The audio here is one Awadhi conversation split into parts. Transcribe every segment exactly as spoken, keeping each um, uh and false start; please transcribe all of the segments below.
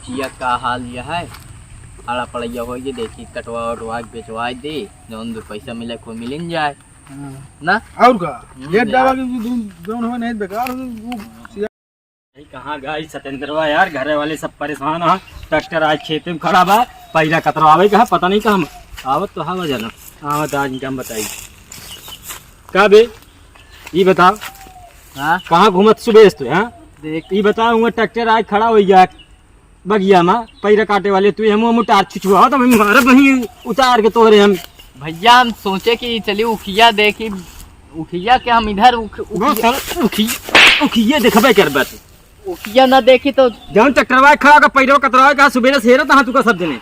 किया का हाल यह है? आड़ा पड़ैया होइ जे देखी, कटवा उटवा के बेचवाइ दे, जौन दो पैसा मिले, कोई मिलिन जाए। हाँ। ना? और का? हम्म, लेट यार। जावा कि जौन, जौन हमें नहीं बेकार हो, वो सिया- भाई, कहाँ गया ई सतेंद्रवा यार? घरे वाले सब परेशान हैं। ट्रैक्टर आज खेते में खड़ा बा, पैरा कतरवावे का, पता नहीं कहाँ। आवत तो हवा जाना, आवत आज इनका हम बताई। का बे, ई बताओ, हाँ? कहाँ घूमत सुबह से तू, हाँ? देख। ई बताओ, हुआ ट्रैक्टर आज खड़ा होइ गया बगिया में, पैरा काटे वाले, तू हम, हम उतार छुछुआ, तो हम मारब नहीं उतार के तोरे हम। भैया, हम सोचे कि चलिए उखिया देखी, उखिया के हम इधर उख-, बस उखिया, साला, उखिया, उखिया देखबे करबे तू। उखिया ना देखी तो जौन ट्रैक्टरवा खड़ा का पैरवा कतरावे का, सुबेरे से हेरत हाँ तू का सब जने।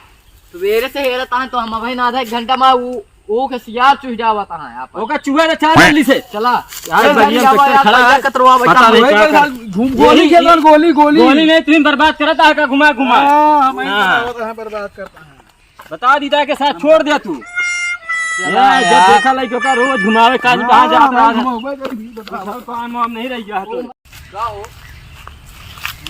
सुबेरे से हेरत हाँ तो हम अबहिन आधा एक घंटा में ऊ, ऊ के सियार चुह जावत हाँ यहाँ पर। ओका चुहे रे, चल जल्दी से। चला। यार, चल, बढ़िया जल्दी आवा ट्रैक्टर यार, खड़ा पैसा है। कतरवा पता बैठा नहीं है। का कर। घूम, गोली यही, खेलन, गोली, गोली। गोली नहीं, तुम बर्बाद करत है का घुमा घुमा। हाँ, हम हाँ। बर्बाद करता है। बता दीदा के साथ छोड़ दे तू। चला ए, जब यार। देखा लइके ओका रोज घुमावे, काज हाँ, कहाँ जात रहा है। घुमावे कभी, बताओ। काम वाम नहीं रह गया तो। का हो?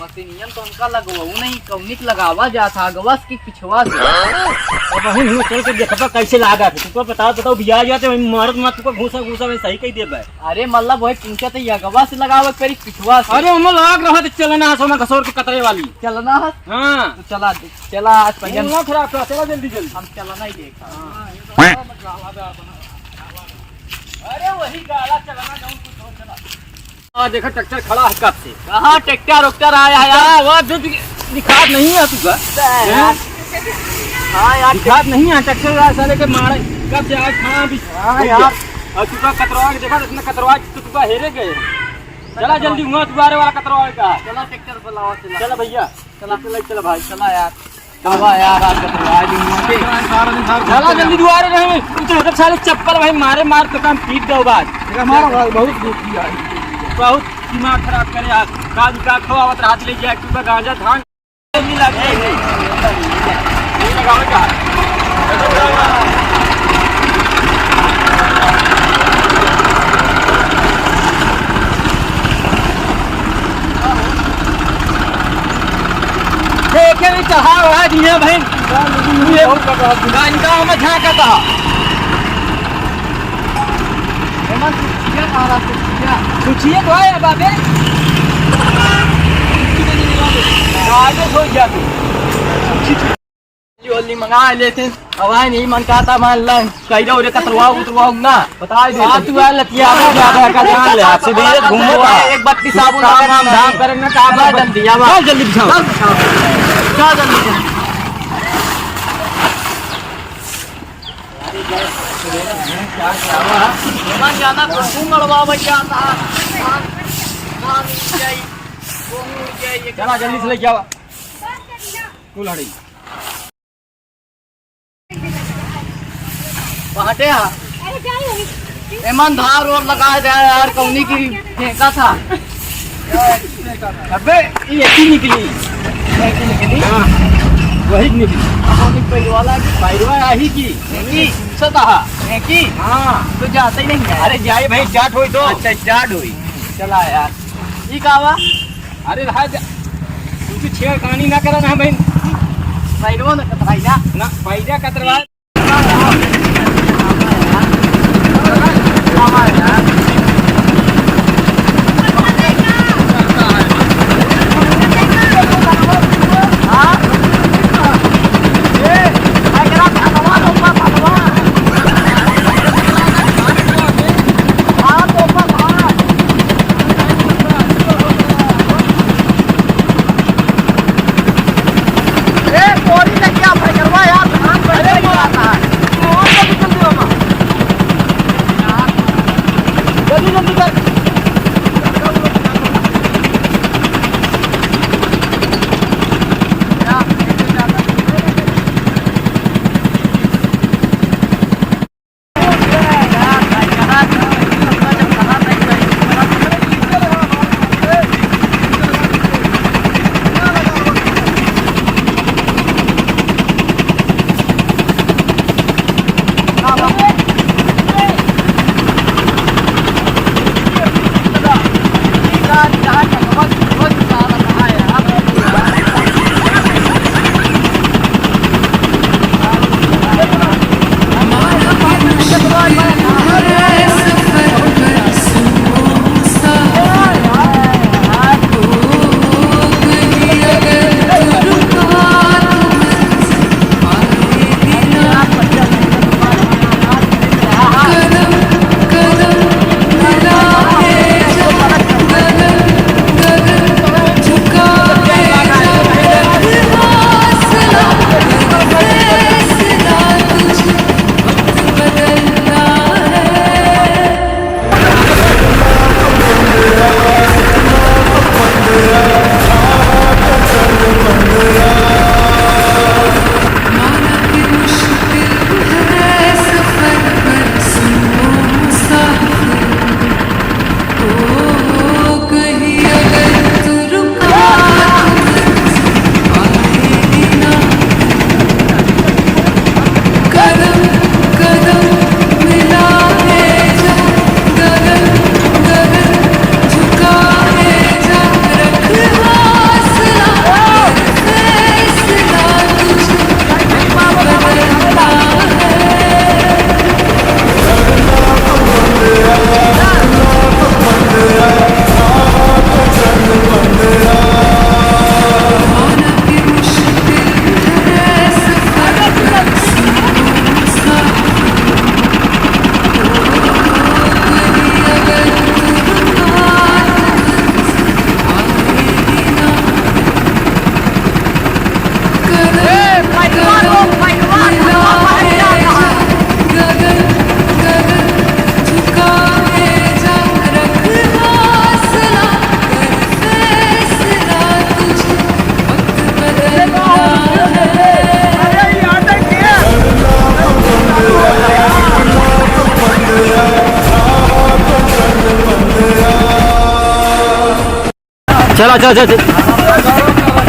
मशीनियन तो उनका लगवाऊ नहीं, कौनिक लगावा जात है, अगवा से कि पिछवा से? अब हम हुआ चल के देखबा कैसे लागा थे। तुमको बताओ, बताओ, बिया जाते वही मारत मार तुमको घूसा घूसा में सही कही देबे। अरे मतलब वही पूछा तो ये अगवा से लगावे, फिर पिछवा से? अरे ओमा लाग रहा तो चलना है, सोना घसोर के कतरे वाली। चलना है? हाँ। तो चला दे। चला, आज पहिया ना खराब कर, चला जल्दी जल्दी। हम चलना ही देखा। हाँ। अरे वही गाला चलना, जाऊँ कुछ और चला। आ, देखा ट्रैक्टर खड़ा है कब से। कहाँ ट्रैक्टर उक्टर आया है यार? हाँ, वो जो दिख-, दिखात नहीं है तुका। हैं? हाँ यार। दिखात नहीं है ट्रैक्टर वाला साले के मारे। कब से आज खड़ा भी। हाँ यार। और तुका कतरवा के देखा, इतना कतरवा के तो तुका हेरे गए। चला जल्दी हुआ, दुआरे वाला कतरवा का। चला ट्रैक्टर बुलावा, चला। चला भैया। चला, चला, चला भाई। चला यार। चला यार, आज तो आज ही हुआ के। चला जल्दी दुआरे रहे। तू तो एकदम साले चप्पल भाई मारे मार तो काम पीट दो बात। ये हमारा भाई बहुत दुख किया है। बहुत दिमाग खराब करे यार। काज का खवावत रात ले गया, क्योंकि गांजा धान नहीं लगे। नहीं लगावे का। देखे भी चढ़ा हुआ है दुनिया भाई। ये गांजा में झांका था। एमन सुचिया कहाँ रहा, सुचिया? सुचिया तो है बाबे। गायब हो गया तू। सुची, सुची। होली मंगा लेते। अब आए नहीं मन कहता मान लन। कह दो रे कतरवाओ, उतरवाओ ना। बता दे। हाँ, तू आ लतिया में ज्यादा का जान ले। आपसे भी ये घूमो। एक बत्ती साबुन काम लगा वाम दे। धाम करे ना, काम चल बंद। जल्दी, अब आ। चल जल्दी बिछाओ। चल बिछाओ। चल जल्दी, चल। एमन जाना तो तू मरवा भैया, धान, धान, धान उड़ जाई, गेहूं उड़ जाई, ये चला, जल्दी से लेके आवा। कुल्हाड़ी। पहाटे हा। एमन धार और लगा दे यार, कौनी की फेंका था। अबे, ये एक ही निकली। एक ही निकली? हाँ, वही निकली। कौनी पहिलवाला की? पहिलवा आही की। एक ही? सतह। एक ही? हाँ। तो जाते ही नहीं है। अरे जाए भाई, start होई तो। अच्छा, start होई। चला यार। ई का बा? अरे रहा जा। कुछ छेड़खानी ना करा ना भाई। पहिलवा ना कतराई ना। ना, पहिला कतरवा। ए, तोरी ने क्या भाई करवा यार, धान पहले ही आता है। कौन सा निकल दिया मामा? चला, चला, चला, चला।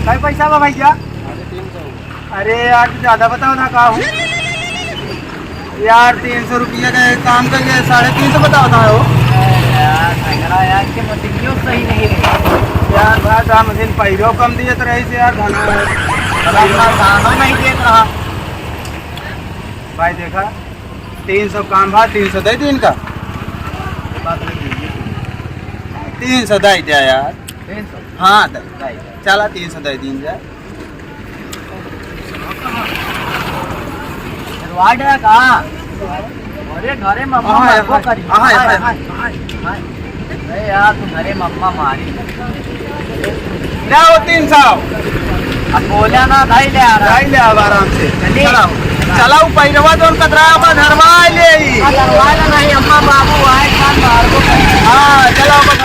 कै पैसा बा भैया? अरे यार, तू ज्यादा बताओ ना, का हो? यार, तीन सौ रुपया का एक काम करिए, साढ़े तीन सौ बताओ ना हो। अरे यार, झगड़ा यार के मशीनियों सही नहीं रही। यार, भाई, का मशीन पहिरो कम दिए तो रही से यार, धना है। अब अपना दाना नहीं देत रहा। भाई, देखा, तीन सौ काम भा, तीन सौ दे दी इनका। तीन सौ दे दिया यार। तीन सौ? हाँ, दे। दे दिया। चला, तीन सौ दे दीन जाए। वार्ड है का? अरे, घरे में अम्मा हाँ, मरबो हाँ, करी। हाँ, हाँ, हाँ, हाँ। हाँ, हाँ। अरे यार, तू घरे में अम्मा मारी। ले आओ तीन सौ। अब बोला ना, धाई ले आ रहा। धाई ले आओ आराम से। चली। चलाओ। चलाओ, पैरवा जोन कतरा बा, धरवा ले ई। हाँ, धरवा ले नहीं, अम्मा बाबू आए खान बाहर को। हाँ, चलाओ, बस